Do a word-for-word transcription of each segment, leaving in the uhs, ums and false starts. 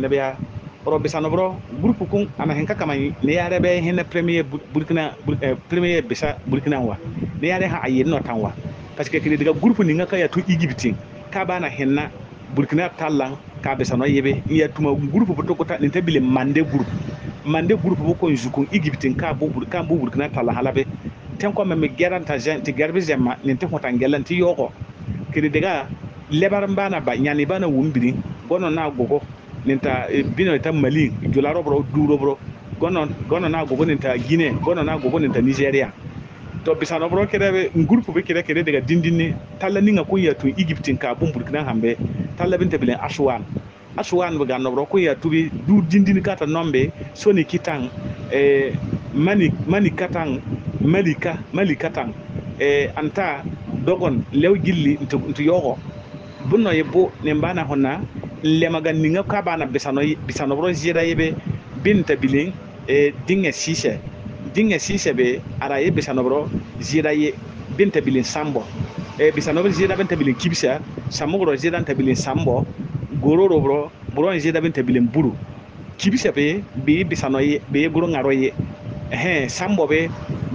Nabia, oro bisa no boro, grupu kun, ana hẽn ka kama, Neyare be hẽn na premier Bur-, Burkina, Bur-, eh, premier bisa Burkina wa. Neyare hã aye no tan wa. Parce que kini dega grupu ni nga ka ya tu Egypte. Ka ba na hẽn na Burkina talan, ka bisa no yebe, ya tuma grupu bu toko ta, ni ta bile Mande grupu. Mande grupu bu ko nzu kun Egypte ka bu Bur-, ka bu Burkina talan hala be. Tẽn ko me mi gera nta zẽ, ti gerbi zẽ ma, ni ti hota ngela nti yogo. Kini dega, lebar mba na ba, nyani ba na wumbiri, gono na gogo. Ni ta, eh, bino ta Mali, jula ro boro, du ro boro. Gono, gono na gogo ni ta Guinée, gono na gogo ni ta Nigeria. To bisa no boro kere be, ngurupu be kere kere dega dindin ni, tala ni nga kun ya tu Egypte ka bun Burkina hambe, tala bin ta bilen Aswan. Aswan be ga no boro kun ya tu bi, du dindin ka ta nombe, Soni Kitan, eh, Mani, Mani Katan, Malika, Mali Katan, eh, anta, Dogon, Lew Gilli, ntu, ntu yogo. Buno ye bu, ni mba na hona, nlema ga ni nga ka ba na bisa no, bisa no boro zira ye be, bin ta bilen, eh, Dinge Sise. Dinge Sise be, ara ye bisa no boro zira ye, bin ta bilen Sambo. Eh, bisa no boro zira bin ta bilen Kibisa, Samugro zira ta bilen Sambo, Gororo boro, boro zira bin ta bilen Buru. Kibisa be, be bisa no ye, be guru ngaro ye. Ehe, Sambo be,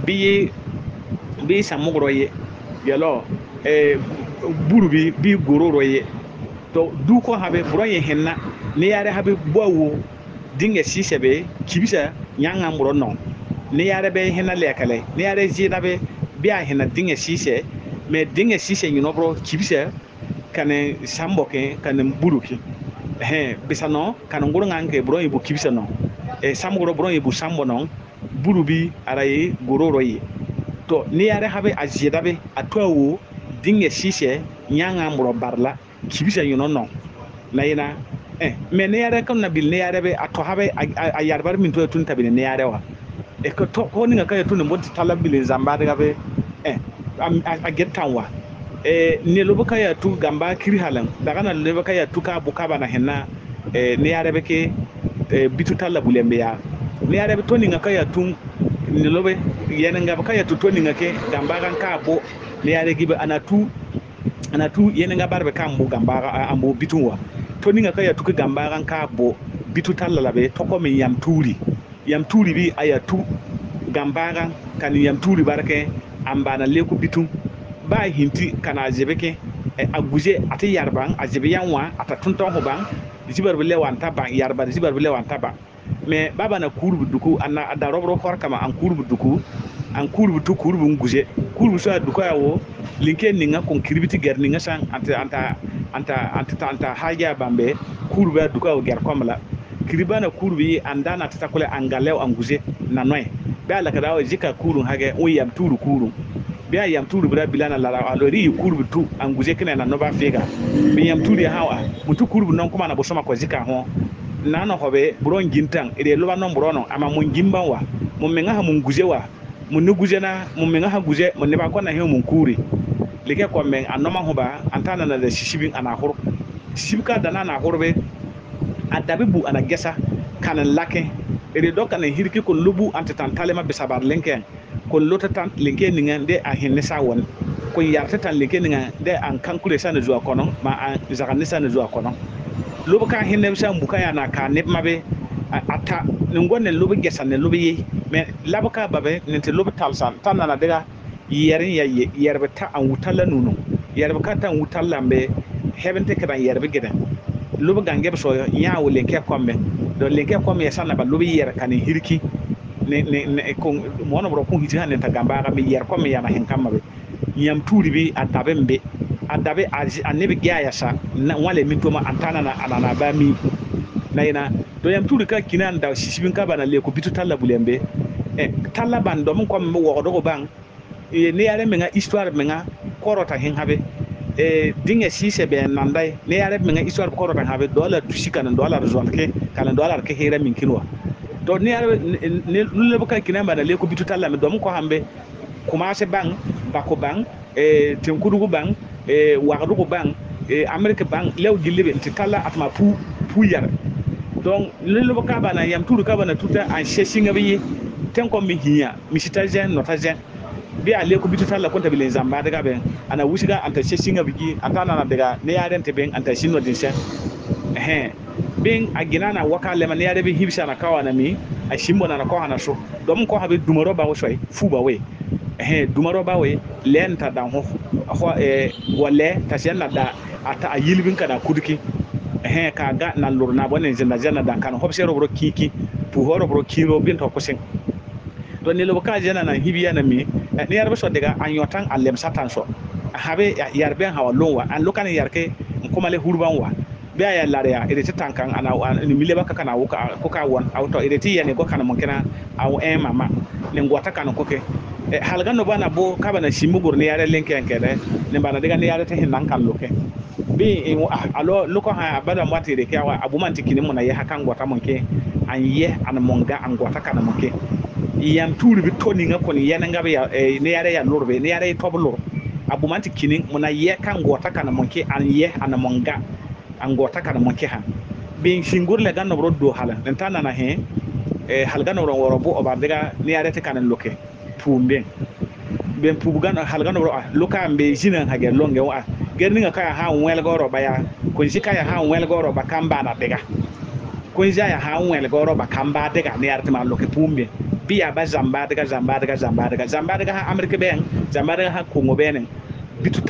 be, be Samugro ye. Yalo, eh, Buru be, be Gororo ye. To, du ko habe, boro ye hẽn na, Neyare habe bua wo, Dinge Sise be, Kibisa, nyanga boro no. Neyare be hẽn na lekale, Neyare zira be, be a hẽn na Dinge Sise, me Dinge Sise nyu no boro, Kibisa, kani Sambo ke, kani Buru ke. Ehe, bisa no, kani nguru ngan ke, boro ye bu Kibisa no. Eh, Samugro boro ye bu Sambo no, Buru be, ara ye, Gororo ye. To, Neyare habe, a zira be, a tu a wo, Dinge Sise, nyanga boro barla, Kibisa nyu no no. Na yina, eh, me Neyare ka na bil Neyare be, a to habe, a, a, a yarbar min to tun ta bil Neyare wa. E ko to, ko ni nga ka ya tu ni mbo ti tala bilen zamba dega be, eh, a, a, a getan wa. Eh, ni lobo ka ya tu gamba kiri halan, daga na lobo ka ya tu ka bu ka ba na hẽn na, eh, Neyare be ke, eh, bitu tala bulembe ya. Neyare be to ni nga ka ya tu, ni lobo, yene nga be ka ya tu to ni nga ke, gamba gan ka bo, Neyare gi be ana tu, ana tu yene nga bar be ka mbu gamba, a, a mbu bitu wa. To ni nga ka ya tu ke gamba gan ka bo, bitu tala la be, to ko mi Yamturi. Yamturi bi a ya tu gamba gan, kani Yamturi bar ke, amba na leku bitu. Ba hinti kana zebe ke, eh, a guze, a ti yarban, a zebe yan wa, a ta tunton ho ban, zibar bile wan ta ban, yarban, zibar bile wan ta ban. Me baba na kurbu duku, ana da robro hor kama an kurbu duku, an kurbu tu kurbu nguze. Kurbu so a duku a wo, linke ninga kon kiribiti ger ninga san, anta, anta, anta, anta, anta, anta haja bambe, kurbu a duku a wo ger komla. Kiriba na kurbu yi anda na tata kule angalew anguze na noe. Be a lakada wo zika kurun hage, un Yamturu kurun. Be a Yamturu bira bila na lara, a lori yi kurbu tu anguze kine na noba fega. Be Yamturu ya hawa, mutu kurbu non kuma na bosoma kwa zika ho. Na no hobe, buro ngintan, ire loba non buro non, ama mu ngimba wa. Mu menga ha mu nguze wa. Mu ni guze na, mu menga ha guze, mu ni ba kwa na he mu nkuri. Like kwa meng, anoma hoba, antana na de sisibi ana horo. Sisibi ka dana na horo be, adabi bu ana gesa, kanen lake. Ire do kanen hiriki kun lubu ante tan talema bisabar lenken. Kun lota tan lenke ninga de a hinne sa won. Kun yarte tan lenke ninga de an kankule sa ne zuwa kono, ma an zaganne sa ne zuwa kono. Lobo ka hinne sa mbuka ya na ka neb mabe, a, ata, nungo ne lobo gesa ne lobo ye. Me labo ka babe, nente lobo talsan, tan na na dega, yerin ya ye, yerbe ta an wutala nunu. Yerbe ka ta an wutala mbe, heben te kedan yerbe geden. Lobo gange be so, nya wo lenke kome. Do lenke kome ya sana ba lobo yer kanen hiriki. Ne, ne, ne, kon, mono bro kun hiti hanen ta gamba ga me yer kome ya na hen kama be. Yamturi bi adabe mbe. Adabe azi, anebi gya ya sa, na, wale mi toma antana na, anana ba mi. Na ina, do Yamturi ka kina nda sisibi ka ba na leko bitu tala bulembe. Eh, tala ban do mun kome wo do ko ban. Eh, ne yare menga histoire menga koro ta hen habe. Eh, dinge sise be nandai. Ne yare menga histoire koro ta hen habe. Dola tusi kanen dola zolke, kanen dola ke hera min kinwa. Do ne yare ne, ne, ne lule baka kina ba na leko bitu tala me do mun ko hambe. Kumase ban, Bako ban, eh, Tenkudugu ban, eh, Wagadugu ban, eh, Amerika ban, lew gilli be, nti tala atma pu, pu yar. Donc, lele bo ka ba na Yamturi ka ba na tuta an sesi nga bi yi, ten ko mi hinya, mi sita zen, nota zen. Bi a leko bitu tala konta bi len zamba dega ben, ana wusiga anta sesi nga bi yi, anta na na dega, ne yare nte ben, anta sino din sen. Ehe. Bin a gina na waka lɛma ni yare bi hibisa na kawa na mi, a simbo na na kɔha na so. Dɔm kɔha bi duma rɔba we soi, fuba we. Ehe, duma rɔba we, lɛ nta da ho, ho, eh, wa lɛ, ta sia na da, ata a yili bin ka na kudiki. Ehe, ka ga na lur na bɔ ne zenda zenda da kan hop se robro kiki, pu ho robro kiro bin to kusin. Dɔ ni lo ka zenda na hibi ya na mi, eh, ni yar bi so dega, an yotan a lɛm satan so. A habe ya-, yar ben hawa lon wa, an lo kan yar ke, nkuma le hurban wa. Be a ya lare ya, ire ti tankan, ana, an, ni mile ba ka kana wuka, ko ka wan, au to, ire ti ya ni ko kana monkena, au e mama, ni ngwata kana ko ke. Eh, halga no bana bo, ka bana simu gur ni yare lenke anke de, ni bana dega ni yare ti hinan kan loke. Bi, in, ah, alo, luko ha, bada mwati ire ke, awa, abu man ti kini muna ye ha kan ngwata monke, an ye, an monga, an ngwata kana monke. Yan turi bi toni nga koni, ye nga bi ya, eh, ni yare ya lur be, ni yare to bu lur. Abu man ti kini muna ye kan ngwata kana monke, an ye, an monga. An ngwata kana monke ha. Bin singur le gan no bro do hala. Nta na na he. Eh, halga no bro woro bu oba dega ni yare ti kana loke. Pumbe. Bin pubu gan halga no bro a. Luka mbe zina ha ge longe wa. Gerni nga ka ya ha wel goro ba ya. Kunzi ka ya ha wel goro ba kamba na dega. Kunzi ya ha wel goro ba kamba dega ni yare ti ma loke pumbe. Bi ya ba zamba dega, zamba dega, zamba dega. Zamba dega ha Amerika ben. Zamba dega ha Kongo ben. Bitu